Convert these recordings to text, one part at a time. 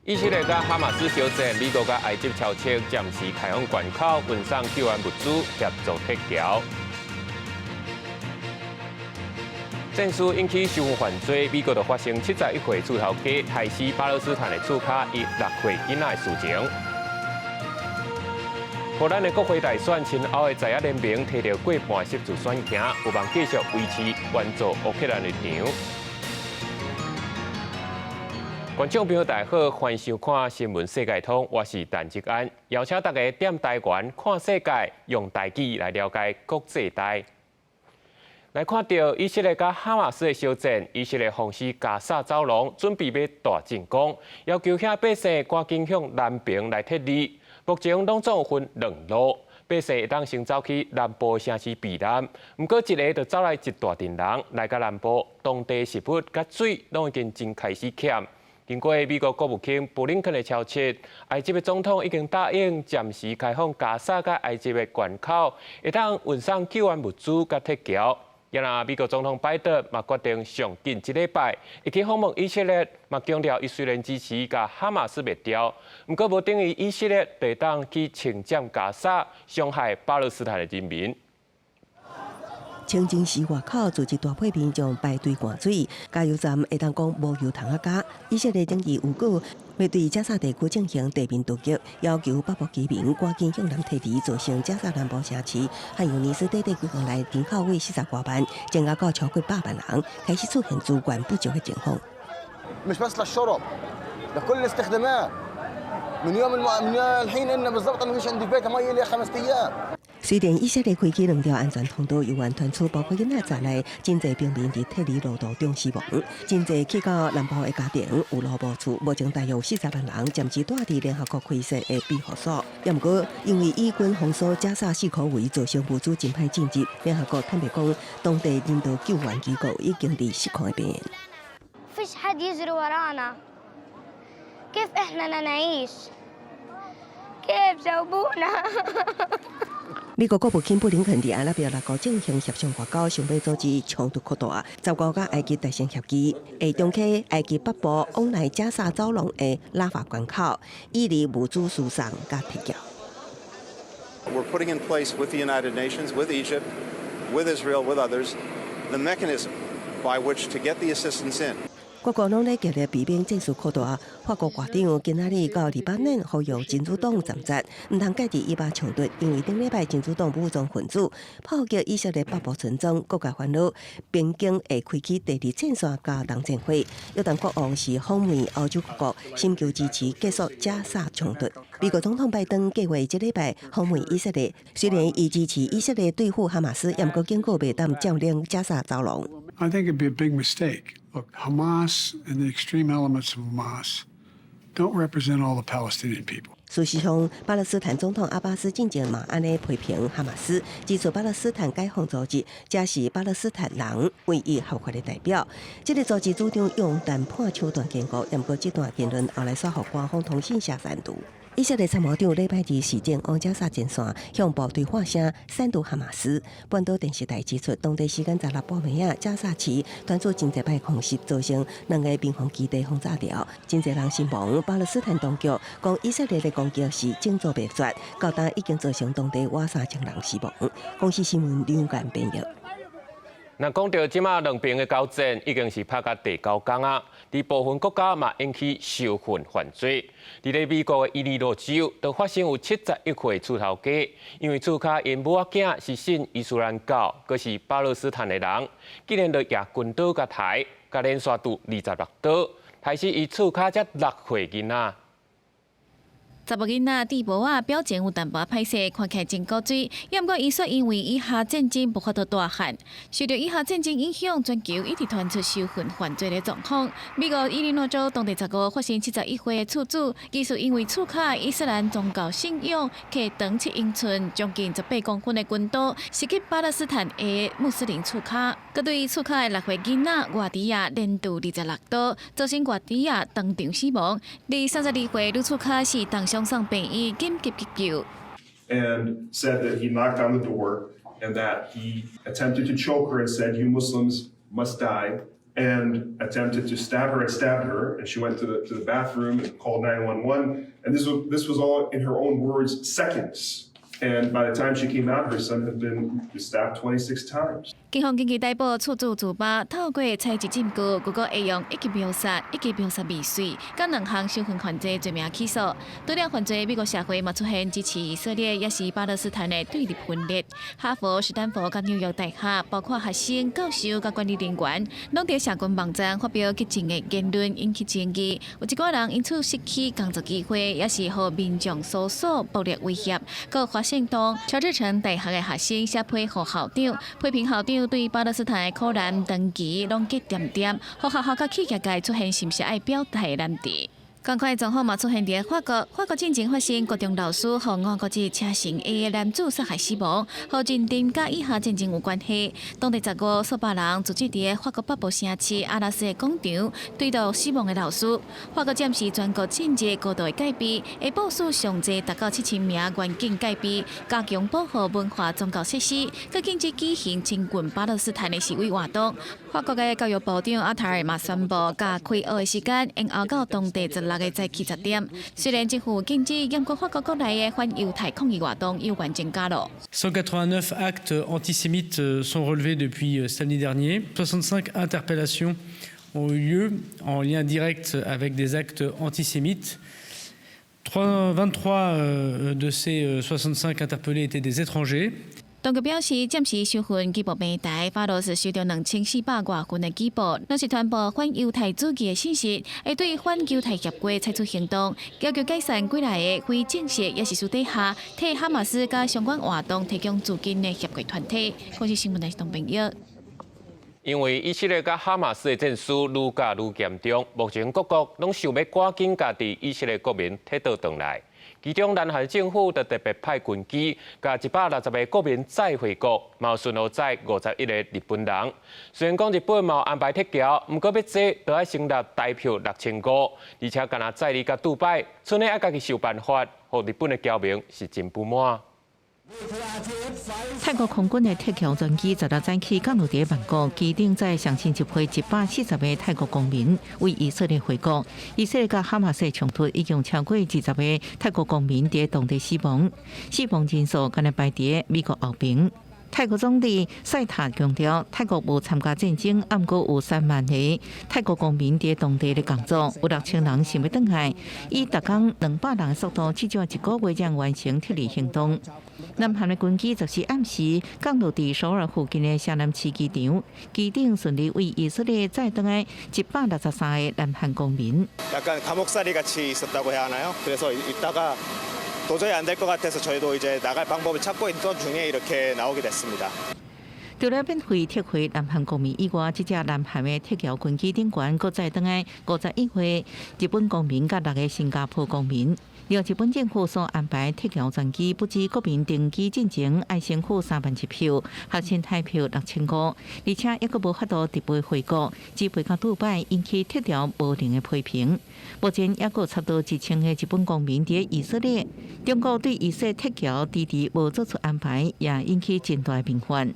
以色列佮哈馬斯相戰，美國佮埃及敲策暫時開放關口，運送救援物資協助撤僑。戰事引起仇恨犯罪，美國就發生71歲厝頭家刣死巴勒斯坦的厝跤伊6歲囡仔的事情。荷蘭的國會大選，親歐的在野聯盟提著過半席次選贏，有望繼續維持援助烏克蘭的立場。觀眾朋友大家好，歡迎收看《新聞世界通》，我是陳志安，邀請大家踮台灣看世界，用台語來了解國際大。來看著以色列佮哈馬斯的相戰，以色列封死加薩走廊，準備欲大進攻，要求遐百姓趕緊向南邊來撤離。目前攏總分兩路，百姓會當先走去南部城市避難。毋過一下就走來一大陣人來到南部，當地食物佮水攏已經真開始欠。經過美國國務卿布林肯的敲策，埃及的總統已經答應暫時開放加薩佮埃及的關口，會當運送救援物資佮撤僑。也若美國總統拜登嘛決定上緊這禮拜會去訪問以色列，嘛強調伊雖然支持共哈馬斯滅掉，毋過無等於以色列會當去侵佔加薩，傷害巴勒斯坦的人民。清真寺外口聚集大批民眾排隊灌水，加油站會當講無油通仔加。以色列頂日預告，欲對加薩地區進行地面突擊，要求北部居民趕緊向南撤離，造成加薩南部城市漢尤尼斯短短幾工內人口為40外萬，增加到超過100萬人，開始出現資源不足的情況。 مش بس للشرب لكل الاستخدامات من يوم الم... من الحين ان بالضبط انا مفيش عندي في بيتي مي لي 5 ايام。雖然以色列開啟兩條安全通道，猶原傳出包括囡仔在內，真濟平民佇撤離路途中死亡，真濟去到南部的家庭有路無厝，目前大約有40萬人暫時蹛佇聯合國開設的庇護所。也毋過，因為以軍封鎖加薩四口圍，造成物資真歹進入。聯合國坦白講，當地人道救援機構已經佇失控的邊緣。 فيش حد يجري ورانا، كيف احنا نعيش؟ كيف؟ جاوبونا. 美國國務卿布林肯佇阿拉伯六國進行協商外交，想欲阻止衝突擴大，15佮埃及達成協議，會重啟埃及北部往來加薩走廊的拉法關口，以利物資輸送佮撤僑。 We're putting in place with the United Nations, with Egypt, with Israel, with others, the mechanism by which to get the assistance in. 各國攏咧極力避免戰事擴大。法國外長今仔日到黎巴嫩呼籲真主黨暫停，毋通介入以巴衝突，因為頂禮拜真主黨武裝分子炮擊以色列北部村莊，各界煩惱邊境會開啟第二戰線佮東戰火。約旦國王是訪問歐洲各國，尋求支持結束加薩衝突。美國總統拜登計劃這禮拜訪問以色列，雖然伊支持以色列對付哈馬斯，也毋過警告袂當佔領加薩走廊。 I think it'd be a big mistake. Look, Hamas and the extreme elements of Hamas don't represent all the Palestinian people. 事實上，巴勒斯坦總統阿巴斯進前嘛按呢批評哈馬斯，指出巴勒斯坦解放組織才是巴勒斯坦人唯一合法的代表。這個組織主張用談判手段建國，毋過這段言論後來煞予官方通訊社刪除。以色列參謀長禮拜二示警往加薩前線向部隊喊聲刪除哈馬斯。半島電視台指出，當地時間十六晡暝仔，加薩市傳出真濟擺空襲，造成兩个民防基地予炸著，真濟人死亡。巴勒斯坦當局講以色列的攻擊是種族滅絕，到今已經造成當地倚3000人死亡。公視新聞梁間編譯。那講著這馬兩邊的交戰已經是拍甲第九工啊！佇部分國家嘛引起仇恨犯罪。佇咧美國的伊利諾州，就發生有71歲厝頭家，因為厝跤𪜶母仔囝是信伊斯蘭教，閣是巴勒斯坦的人，竟然就舉軍刀共刣，共連續挃26刀，刣死伊厝跤這6歲囡仔。查某囡仔戴帽仔，表情有淡薄歹勢，看起來真古錐。也毋過，伊說因為以哈戰爭無法度大漢，受著以哈戰爭影響，全球一直傳出仇恨犯罪的狀況。美國伊利諾州當地十五發生71歲的厝主，其實因為厝跤伊斯蘭宗教信仰，提長7英寸、將近18公分的軍刀，襲擊巴勒斯坦的穆斯林厝跤，閣對厝跤的6歲囡仔外迪亞連挃26刀，造成外迪亞當場死亡。而32歲女厝跤是當場送病院緊急急救。 And said that he knocked on the door and that he attempted to choke her and said, "You Muslims must die." And attempted to stab her and stabbed her. And she went to the bathroom and called 911. And this was all, in her own words, seconds. And by the time she came out, her son had been stabbed 26 times. 警方緊急逮捕厝主祖巴，透過採集證據，閣會用一級謀殺、一級謀殺未遂，佮兩項仇恨犯罪罪名起訴。除了犯罪，美國社會嘛出現支持以色列，抑是巴勒斯坦的對立分裂。哈佛、史丹佛佮紐約大學，包括學生、教授佮管理人員，攏佇社群網站發表激進的言論，引起爭議。有一寡人因此失去工作機會，抑是予民眾搜索暴力威脅。閣華盛頓喬治城大學的學生寫批予校長，批評校長對巴勒斯坦的苦難長期攏記恬恬，予學校佮企業界出現是毋是愛表態的難題。仝款狀況嘛出現佇法國，法國進前發生國中老師予外國籍車姓 A 的男子殺害死亡，予認定佮以哈戰爭有關係。當地15數百人聚集佇法國北部城市阿拉斯的廣場，追悼死亡的老師。法國暫時全國進入高度的戒備，會部署上濟達到7000名員警戒備，加強保護文化宗教設施，閣禁止舉行親近巴勒斯坦的示威活動。法國的教育部長阿塔爾嘛宣布，共開學的時間延後到當地16個早起10點。雖然政府禁止，毋過法國國內的反猶太抗議活動猶原增加了。 189 actes antisémites sont relevés depuis samedi dernier. 65 interpellations ont eu lieu en lien direct avec des actes antisémites. 23 de ces 65 interpellés étaient des étrangers. 當局表示，暫時收份舉報平台，法羅是收到2400外份的舉報，攏是傳播反猶太主義的信息，會對反猶太協會採取行動，要求解散幾來個非正式抑是私底下替哈馬斯佮相關活動提供資金的協會團體。公視新聞台東朋友。因為以色列佮哈馬斯的戰事愈共愈嚴重，目前各國攏想欲趕緊共佇以色列國民撤倒轉來。其中，南韓政府就特別派軍機，共160個國民載回國，嘛順路載51個日本人。雖然講日本嘛有安排撤僑，毋過欲這都愛先納台票6500，而且干焦載你到杜拜，賰呢愛家己想辦法，予日本的僑民是真不滿。泰國空軍的撤僑專機十六早起降落佇曼谷，機頂載上新一批140個泰國公民為以色列回國。以色列佮哈馬斯衝突已經超過20個泰國公民佇當地死亡，死亡人數敢若排佇美國後爿。泰國總理賽塔強調，泰國無參加戰爭，毋過有3萬個泰國公民佇當地咧工作，有6000人想欲轉來，以逐工200人的速度，至少一個月才完成撤離行動。南韓的軍機14暗時降落佇首爾附近的城南市機場，機頂順利為以色列載轉來163個南韓公民。 약간 감옥살이 같이 있었다고 해야 하나요? 그래서 있다가 도저히 안 될 것 같아서 저희도 이제 나갈 방법을 찾고 있던 중에 이렇게 나오게 됐습니다. 除了免費撤回南韓國民以外，這架南韓的撤僑軍機頂懸閣載轉來51歲日本公民佮6個新加坡公民。另日本政府所安排撤僑專機，不止國民登機進前愛先付3萬日票，學生台票6500，而且猶閣無法度直飛回國，只飛到杜拜，引起撤僑無能的批評。目前猶閣差不多1000個日本公民佇以色列，中國對以色列撤僑遲遲無做出安排，也引起真大民怨。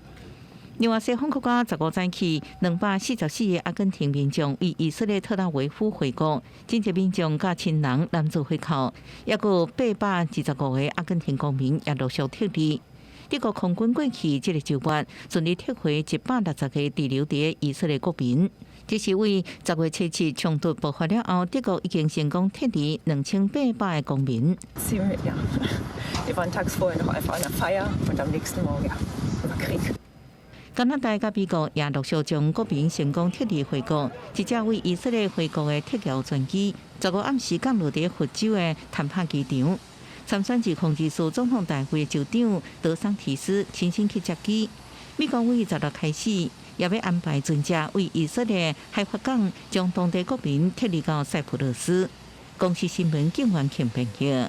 另外，西方國家15早起，244個阿根廷民眾為以色列特拉維夫回國，真濟民眾佮親人攔阻回口，猶閣有825個阿根廷公民也陸續撤離。德國空軍過去這個週末順利撤回160個滯留佇以色列國民。這是為10月7日衝突爆發了後，德國已經成功撤離2800個公民。 Wir waren tags vorher noch auf einer Feier und am nächsten Morgen, ja, war Krieg. 加拿大佮美國也陸續將國民成功撤離回國。這架為以色列回國的撤僑專機，15暗時降落佇佛州的坦帕機場。參選2024總統大會州長德桑提斯親身去接機。美國為16開始，也欲安排船隻為以色列海法港將當地國民撤離到塞浦路斯。公視新聞警員慶編譯。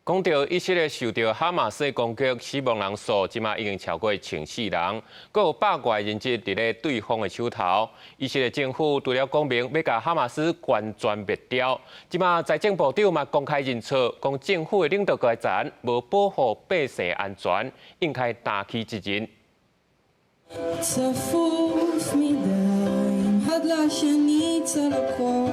講到以色列受著哈馬斯攻擊，死亡人數這馬已經超過1400人，閣有百外人質佇咧對方的手頭。以色列政府除了講明欲共哈馬斯完全滅掉，這馬財政部長嘛公開認錯，講政府的領導階層無保護百姓安全，應該擔起責任。צפוף מדי. אחד לשני צלקות.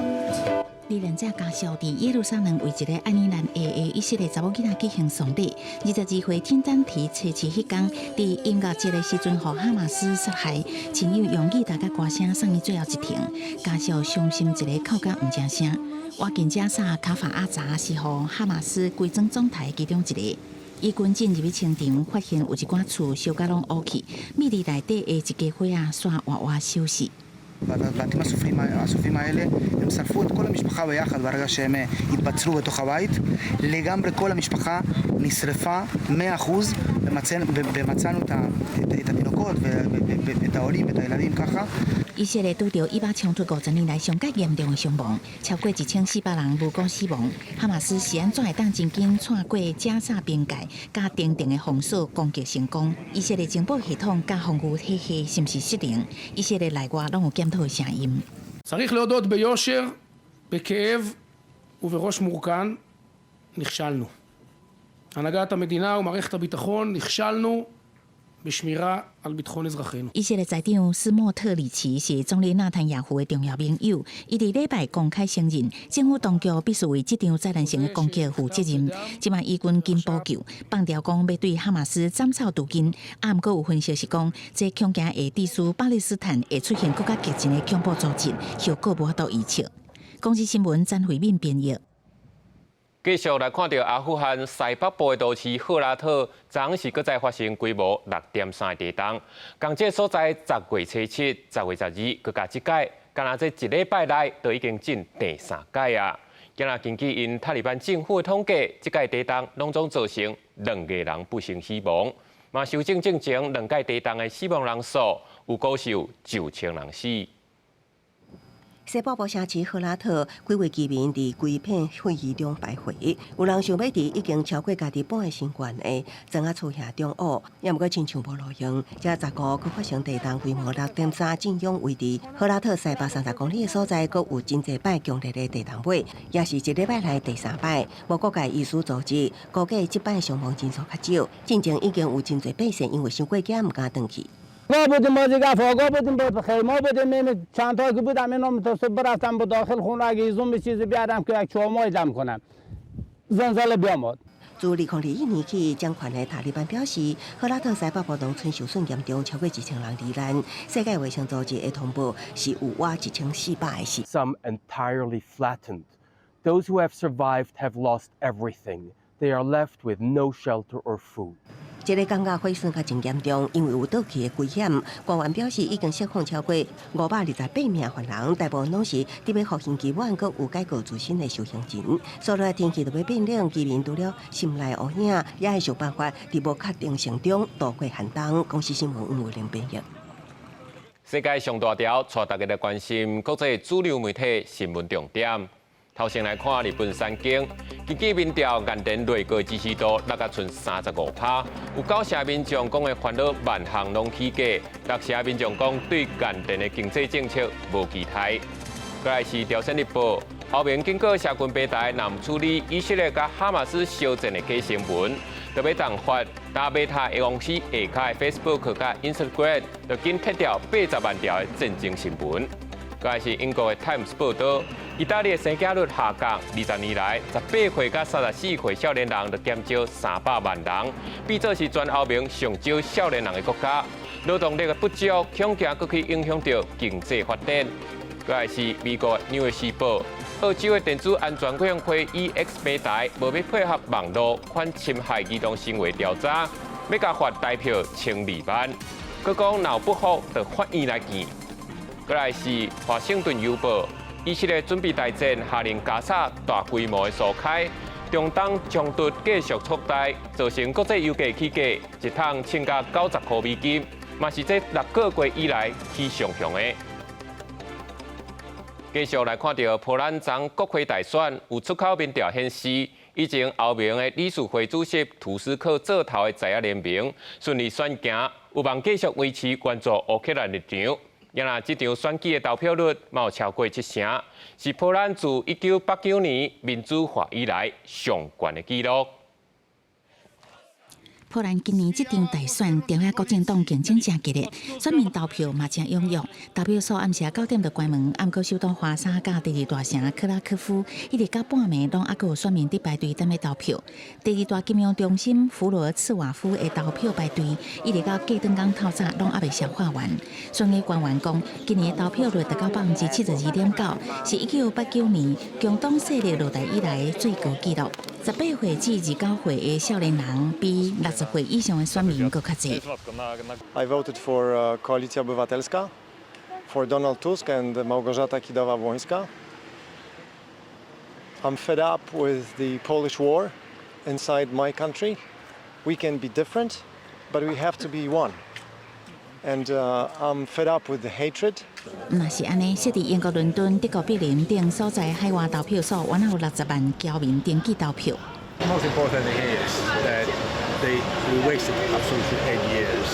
罹難者家屬佇耶路撒冷為一个愛爾蘭裔的以色列查某囡仔舉行喪禮。22歲真丹提初七彼工，佇音樂節的時陣，予哈馬斯殺害，親友用吉他佮歌聲送伊最後一程。家屬傷心一个哭甲毋成聲。倚近加薩卡法阿扎是予哈馬斯規裝總台其中一个。以軍進入去清場，發現有一寡厝燒甲攏烏去，密林內底的一家伙仔煞活活燒死。 והבתים השרופים האלה, הם שרפו את כל המשפחה ביחד ברגע שהם התבצרו בתוך הבית. לגמרי כל המשפחה נשרפה 100% ומצאנו את התינוקות ואת ההורים ואת הילדים ככה. 以色列拄著以巴衝突50年來上蓋嚴重的傷亡，超過1400人無辜死亡。哈馬斯是按怎會當真緊竄過加薩邊界，佮重重的封鎖攻擊成功？以色列情報系統佮防禦體系是毋是失靈？以色列內外攏有檢討的聲音。 צריך להודות ביושר, בכאב ובראש מורכן, נכשלנו. הנהגת המדינה ומערכת הביטחון נכשלנו בשמירה על ביטחון אזרחינו. 以色列財長斯莫特里奇是總理納坦雅胡的重要盟友，伊佇禮拜公開承認，政府當局必須為這場災難性的攻擊負責任。這馬以軍緊補救，放調講欲對哈馬斯斬草除根。啊，毋過有分析是講，這恐驚會致使巴勒斯坦會出現閣較激進的恐怖組織，後果無法度預測。公視新聞詹慧敏編譯。繼續來看著阿富汗西北部的都市赫拉特，昨昏是閣再發生規模6.3的地動。仝這所在十月初七、10月12，閣佮這擺，敢若這一禮拜內都已經進第三擺啊！今仔根據𪜶塔利班政府的統計，這擺地動攏總造成兩個人不幸死亡。嘛，修正進前兩擺地動的死亡人數有估是有9000人死。西北部城市赫拉特，幾位居民佇規片廢墟中徘徊，有人想欲佇已經超過家己半个身懸的磚仔厝遐中臥，也毋過親像無路用。這15閣發生地動規模6.3，震央位佇赫拉特西北30公里的所在，閣有真濟擺強烈的地動尾，也是一禮拜來第三擺。無國界醫師組織估計這擺傷亡人數較少，進前已經有真濟百姓因為傷過驚毋敢轉去。 ما بودیم بازیگر آگاه بودیم به خیمه بودیم چند تا که بودم اینا تا صبح رفتم به داخل خونه اگه هیزم به چیزی بیارم که یک چومای دم کنم زلزله بیامد. 自2021年起，掌權的塔利班表示，赫拉特西北部農村受損嚴重，超過1000人罹難。世界衛生組織的通報是有倚1400個死。 Some entirely flattened. Those who have survived have lost everything. They are left with no shelter or food. 這个感覺毀損較真嚴重，因為有倒去的危險。官員表示，已經釋放超過528名犯人，大部分攏是佇欲服刑期滿，閣有改過自新的受刑人。所以天氣就欲變冷，居民除了心內烏影，也會想辦法佇無確定性中度過寒冬。公視新聞黃偉玲編譯。世界上大條，帶大家來關心國際主流媒體新聞重點。頭先來看日本產經，根據民調，岸田內閣支持度落甲賰35%，有九成民眾講會煩惱萬項攏起價，六成民眾講對岸田的經濟政策無期待。閣來是朝鮮日報，歐盟警告社群平台，若毋處理以色列佮哈馬斯相戰的假新聞，就欲重罰。達 Meta 公司下跤的 Facebook 佮 Instagram，就緊撤掉80萬條的戰爭新聞。閣來是英國的 Times 報導，意大利的生囝率下降，20年來，18歲佮34歲少年人就減少300萬人，變做是全歐盟上少少年人的國家。勞動力的不足，恐驚閣去影響著經濟發展。閣來是美國紐約時報，澳洲的電子安全委員會 EX 平台無欲配合網路反侵害兒童行為調查，欲共罰台票12萬。閣講若有不服，就法院來見。閣來是華盛頓郵報，以色列準備大戰，下令加薩大規模的疏開，中東衝突繼續擴大，造成國際油價起價，一桶衝到90塊美金，嘛是這6個月以來起上懸的。繼續來看著波蘭昨國會大選，有出口民調顯示，以前歐盟的理事會主席圖斯克做頭的在野聯盟順利選行，有望繼續維持援助烏克蘭立場。若這場選舉的投票率嘛有超過七成，是波蘭自1989年民主化以來上懸的紀錄。波蘭今年這場大選，中野國政黨競爭誠激烈，選民投票嘛誠踴躍。投票所暗時9點就關門，毋過首都華沙佮第二大城克拉科夫，一直到半暝攏猶閣有選民佇排隊等咧投票。第二大金融中心弗羅茨瓦夫的投票排隊，一直到隔頓工透早攏猶未消化完。選舉官員講，今年的投票率達到72.9%，是1989年共黨勢力落台以來最高紀錄。18歲至29歲的少年人比60歲以上的選民閣較濟。 I voted for Koalicja Obywatelska, for Donald Tusk and Małgorzata Kidawa-Błońska. I'm fed up with the Polish war inside my country. We can be different, but we have to be one. And I'm fed up with the hatred. 若是按呢，設佇英國倫敦、德國柏林等所在海外投票所，原來有60萬僑民登記投票。 The most important thing is that we wasted absolutely 8 years.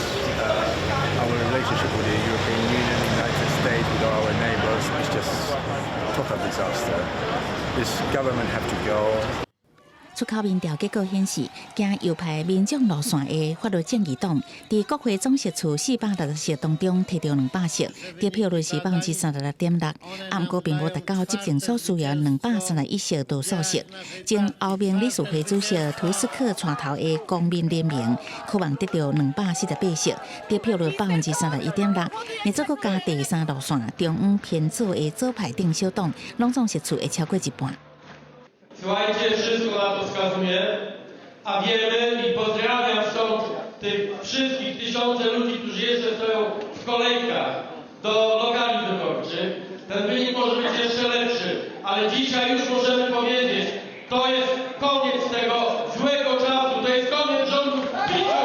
Our relationship with the European Union, the United States, with our neighbors is just total disaster. This government have to go. 出口民調結果顯示，行右派民眾路線的法律正義黨，佇國會總席次460席當中，提著200席，得票率是36.6%，毋過並無達到執政所需要231席多數席。前歐盟理事會主席圖斯克帶頭的公民聯盟，可望得著248席，得票率31.6%。而這國家第三路線中央偏左的左派陣小黨，攏總席次會超過一半。 Słuchajcie, wszystko na to wskazuje, a wiemy i pozdrawiam stąd tych wszystkich tysiące ludzi, którzy jeszcze stoją w kolejkach do lokali wyborczych. Ten wynik może być jeszcze lepszy, ale dzisiaj już możemy powiedzieć, to jest koniec tego złego czasu, to jest koniec rządów PiSu!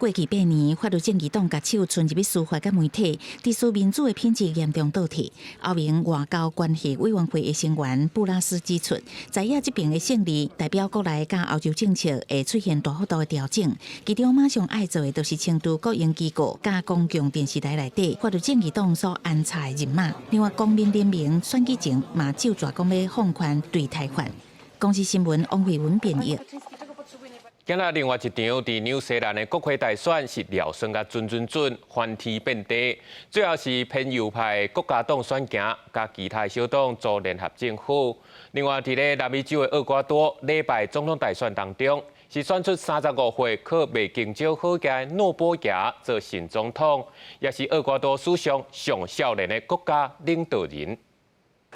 過去8年，法律正義黨共手伸入去司法佮媒體，支持民主的品質嚴重倒退。歐盟外交關係委員會的成員布拉斯指出，在野這邊的勝利，代表國內佮歐洲政策會出現大幅度的調整。其中馬上愛做的，就是清除國營機構佮公共電視台內底法律正義黨所安插的人馬。另外，公民聯盟選舉前嘛，咒詛講欲放寬對台法。公視新聞王慧文編譯。今仔另外一場佇紐西蘭的國會大選是料算甲準準準，翻天變地。最後是偏右派國家黨選贏，佮其他小黨組聯合政府。另外，佇咧南美洲的厄瓜多禮拜總統大選當中，是選出35歲閣袂經少好價的諾波亞做新總統，也是厄瓜多史上上少年的國家領導人。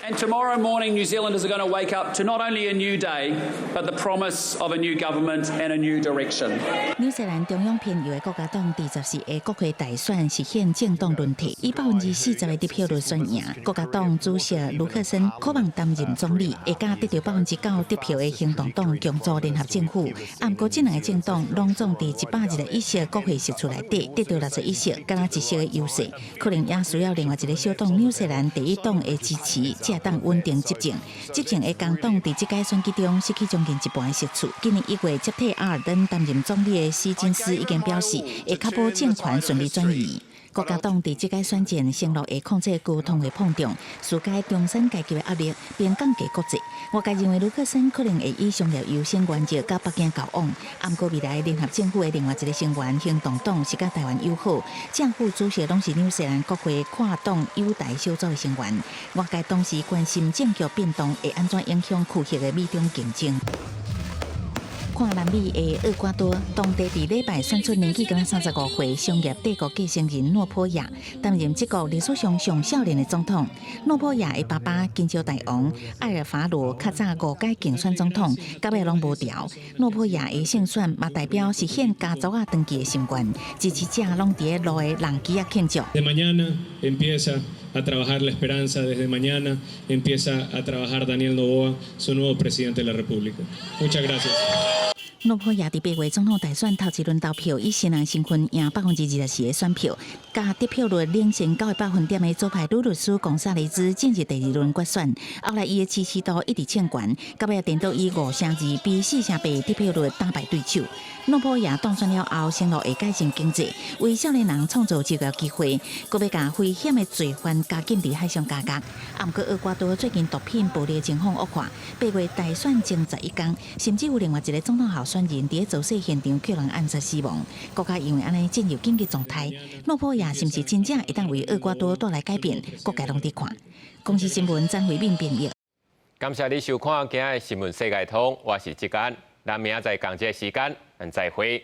And tomorrow morning, New Zealanders are going to wake up to not only a new day, but the promise of a new government and a new direction. 紐西蘭中央偏右的國家黨佇14日國會大選實現政黨輪替，以40%的得票率選贏。國家黨主席盧克森可望擔任總理，會佮得著9%得票的行動黨共組聯合政府。毋過這兩个政黨攏總佇121席國會席次內底得著61席，敢若一席的優勢，可能也需要另外一个小黨紐西蘭第一黨的支持，才會當穩定執政。執政的工黨佇這屆選舉中失去將近一半的席次。今年1月接替阿爾登擔任總理的希金斯已經表示，會確保政權順利轉移。國家黨佇這屆選戰承諾會控制高通貨膨脹，紓解中產階級的壓力，並降低國債。外界認為盧克森可能會以商業優先原則佮北京交往。毋過未來聯合政府的另外一个成員行動黨是佮台灣友好，正副主席攏是紐西蘭國會跨黨友台小組的成員。外界同時關心政局變動會按怎影響區域的美中競爭。看南美的厄瓜多，當地佇禮拜選出年紀敢若35歲商業帝國繼承人諾波亞擔任這國歷史上上少年的總統。諾波亞的爸爸金蕉大王艾爾法羅較早五屆競選總統，到尾攏無牢。諾波亞的勝選嘛代表實現家族仔長期的心願，支持者攏佇咧路的人機仔慶祝。 De mañana empieza a trabajar la esperanza, desde mañana empieza a trabajar Daniel Noboa, su nuevo presidente de la República. Muchas gracias. 諾波亞佇8月總統大選頭一輪投票，以新人身份贏24%的選票，佮得票率領先9個百分點的左派女律師貢薩雷茲進入第二輪決選。後來伊的支持度一直衝懸，到尾顛倒以5成2比4成8得票率打敗對手。諾波亞當選了後，承諾會改善經濟，為少年人創造就業機會，閣欲共危險的罪犯加禁佇海上加工。毋過厄瓜多最近毒品暴力情況惡化，8月大選前11工，甚至有另外一个總統候候選人佇咧造勢現場予人暗殺死亡，國家因為按呢進入緊急狀態。諾波亞是毋是真正會當為厄瓜多帶來改變？各界攏佇看。公視新聞張惠敏編譯。感謝你收看今仔的新聞世界通，我是志安，咱明仔載仝這個時間，咱再會。